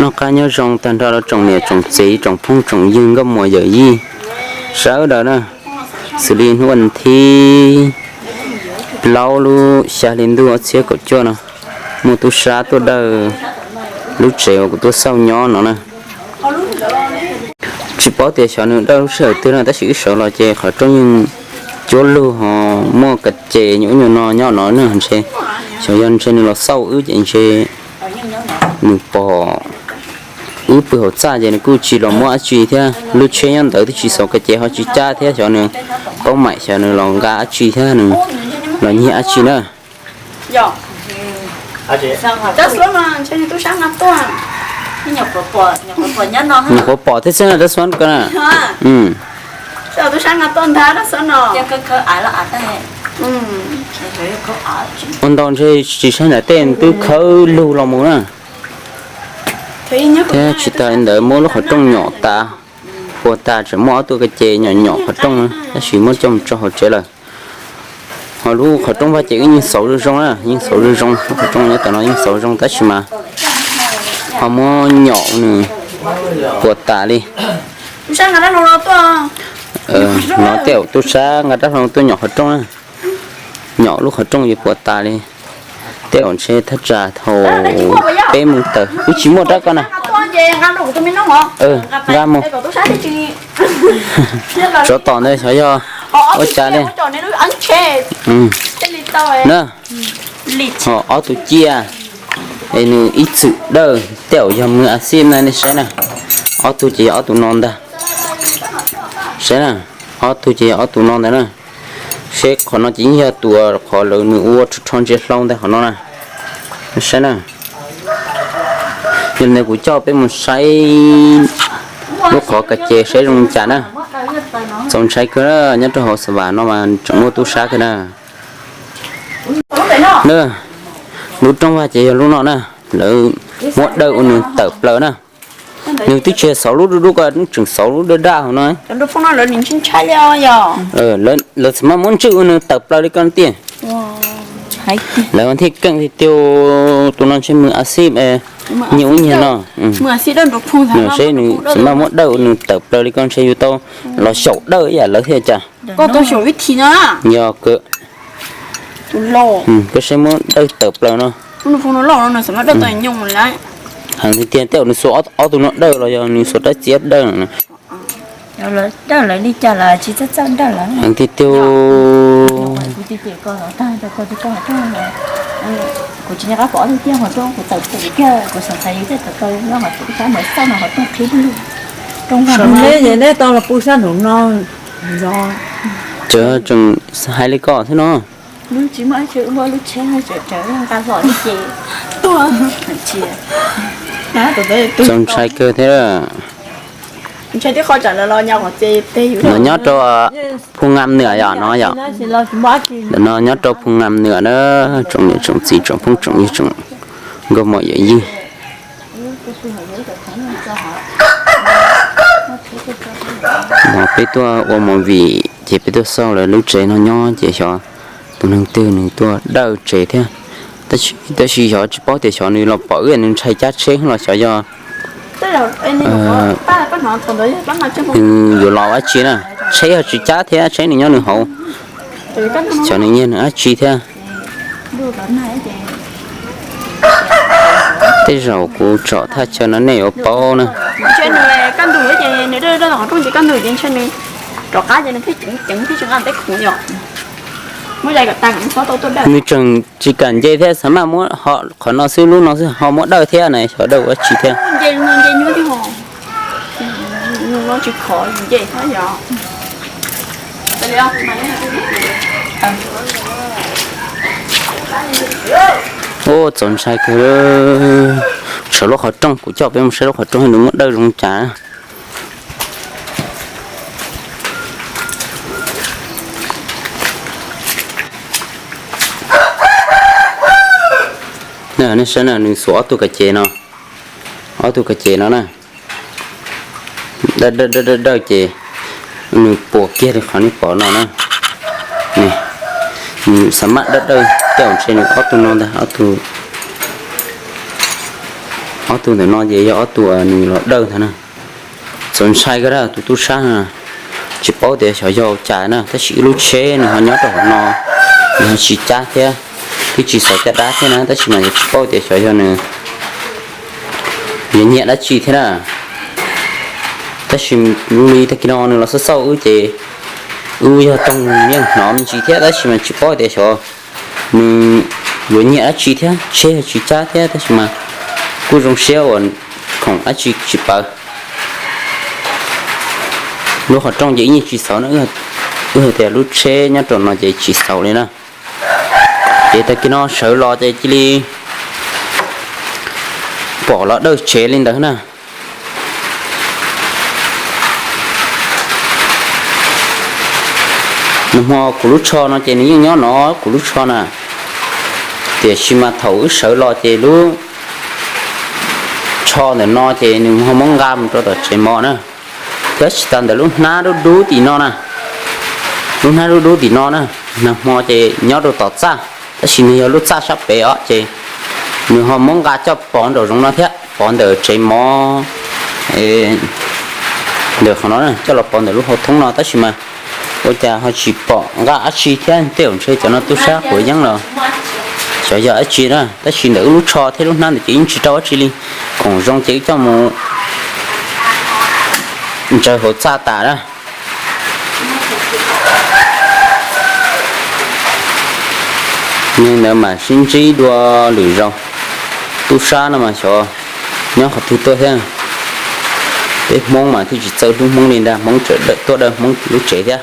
Noj qab nyob zoo tag nrho rau tsoom niam tsoom txiv tsoom phooj tsoom ywg nkauj muam yawm yij sawv daws na. Xws li hnub vas thib plaub lub xya hli ntuj ob txhiab kaum cuaj no, muaj tub sab tuaj dawj lub tsev uas kuv tuaj xauj nyob no na. Tsis paub tias xyov nws dawj lub sij hawm twg na, tab sis wb sawv los ces qhov rooj yeej cuab lug ho muaj ka ces nyuam ub nyuam no nyob no na ntshe. Xyov yog ntshe nws los xauj wb ces ntshe nws pom wb pw hauv txaj ces nws kuj tsis los muab dab tsi thiab. Lub tsheb nyob ntawd twb tsis xauv ka ces ho tsis cab thiab, xyov nws paub maim xyov nws los nqa dab tsi thiab nws los nyiag dab tsi na. Nyuam qhuav pom thiab xwb na Tab Xuab ko na. Ua ntau ntshe tsis saib nram tej twb khawb lug los mus na. Thiab tsis tas li ntawd muab lub qhov rooj nyom tas, puas tas tseem muaj ob tug ka ces nyom nyom qhov rooj na, tab sis muab coj mus tso hauv tsev lawm. Ho lub qhov rooj vaj ces wb yeej xauv zoo zoo na, yeej xauv zoo zoo, lub qhov rooj nyob tom no yeej xauv zoo tab sis mas ho muab nyom nws puas tas li. No tej zaum tub sab nqa rab hlau tuaj nyom qhov rooj na, nyom lub qhov rooj yuav puas tas li. Tej zaum ntshe thaj tsam thaum peb mus tawm wb tsis muaj rab ko na. Nqa mus. Tsov tom ntawd xyov yog ua cas li. Na, ho ob tug ciaj es nws ib txwm dawj, tej zaum yog mws a xij na, nej saib na. Ob tug ces yog ob tug no ntag. Saib na, ob tug ces yog ob tug no ntag na. Seb qhov no ces yeej yog tus qhov lawv nws ua rho rho ntsia hlau ntag qhov no na. Saib na, yog li ntawd kuv coj peb mus saib lub qhov ka ces saib zoo li cas na. Txaus ntshai kawg, nyob rau hauv Xav Vam no mas tseem muaj tub sab kawg na. Na, lub rooj vag ces yog lub no na, lawv muab dawj ua nws tawm plaws na. Nws twb tsis xauv lub dub dub ko, tseem xauv lub daj daj hauv no. Lawv txawm maj muab ntswj ua nws tawm plaws li ko tiag. Lawv thiaj keej tiag tiag, tus no ntshe mws a xij, nyiag ub nyiag no. Seb nws txawm maj muab dawj ua nws tawm plaws li ko ntshe yus tau los xyaum dawj ib yam lawv thiaj cas. Yog kawg. Koj saib muab dawj tawm plaws no. Heev tiag tiag, tej zaum nws xuas ob tug no dawj los yog nws xuas rab txiab dawj. Heev tiag tiag. Neb tau los pw sab nraum no. Tseem hais li ko xwb no. Txaus ntshai kawg thiab. No nyob rau Phu Ngam Nwm yom, no yom. No nyob rau Phu Ngam Nwm na, tsoom niam tsoom txiv tsoom phooj tsoom ywg tsoom nkauj muam yawm yij. Peb tuaj ua movie ces peb tuaj xauj lawv lub tsev no nyob ces xyov tus neeg twg nws tuaj dawj tsev thiab. Tab sis xyov tsis paub tias xyov nws los pom wb nws ntshai cab tsheb los xyov yog nws yuav los dab tsi na. Tsheb yog tsis cab thiab, tsheb nws nyob nws hauv. Xyov nws nyiag nws dab tsi thiab. Tej zaum kuv tsom thaj chaw no nej yuav paub na. Nws tseem tsis kam nce thiab, xav maj muab ho qhov no xwb, lub no xwb ho muab dawj thiab na, xyov dawj ua dab tsi thiab. Ua txaus ntshai kawg. Saum lub qhov rooj, kuv coj peb mus saib lub qhov rooj nws muab dawj zoo cas. Nej saib na, nws xuas ob tug ka ces no, ob tug ka ces no na. Dawj dawj dawj dawj ces nws puas kiag li qhov nej pom no na. Nws xav maj dawj dawj tej zaum ntshe nws ob tug no ntag, ob tug. Ob tug ntawm no ces yog ob tug nws los dawj ntag na. Txaus ntshai kawg, tus tub sab tsis paub tias xyov yog cas na, tab sis wb lub tsheb nws ho nyob rau hauv no, nws ho tsis cab thiab, twb tsis xauv caj dab thiab na, tab sis mas yus tsis paub tias xyov yog nws yuav nyiam dab tsi thiab na. Tab sis li tag kis no nws los xauj xauj wb ces wb yog toog yeej hnov me ntsis thiab, tab sis mas tsis paub tias xyov nws yuav nyiam dab tsi thiab, tsheb tsis cab thiab, tab sis mas kuj zoo siab uas khoom dab tsi tsis paws. Lub qhov rooj ces ib yeej tsis xauv na, wb hais tias lub tsheb nyob rau no ces tsis xauv li na. Ces tag kis no sawv los ces cia li pom los dawj tsev li ntawd na. Nag hmo kuv lub tsho no ces nws yeej nyob no kuv lub tsho na, tiam sis mas thaum wb sawv los ces lub tsho ntawm no ces nws ho muab nqa mus rau tom tsev mov na. Thiab tsis tas ntawd lub hnab dub dub tim no na, lub hnab dub dub tim no na, nag hmo ces nyob rau tom txaj, tab sis nws yog lub txaj sab pem os ces nws ho muab nqa coj pov nraum zoov no thiab, pov ntawm tsev mov ntawm qhov no coj los pov ntawm lub hauv thoob no, tab sis mas ua cas ho tsis pom nqa dab tsi thiab, tej zaum ntshe cov no tub sab quav yeeb los xyov yog dab tsi na, tab sis ntawm wb lub tsho thiab lub hnab ntawd ces yeej tsis rau dab tsi li, khoom zoo ces wb coj mus ntsaws hauv txaj tas na. Yog li ntawd mam sib ntsib dua lwm zaus. Tub sab no mas xyov nyob qhov twg tuaj thiab. Peb Hmoob mas thiaj tsis txawj hlub Hmoob li ntag, Hmoob tseem tuaj dawj Hmoob lub tsev thiab.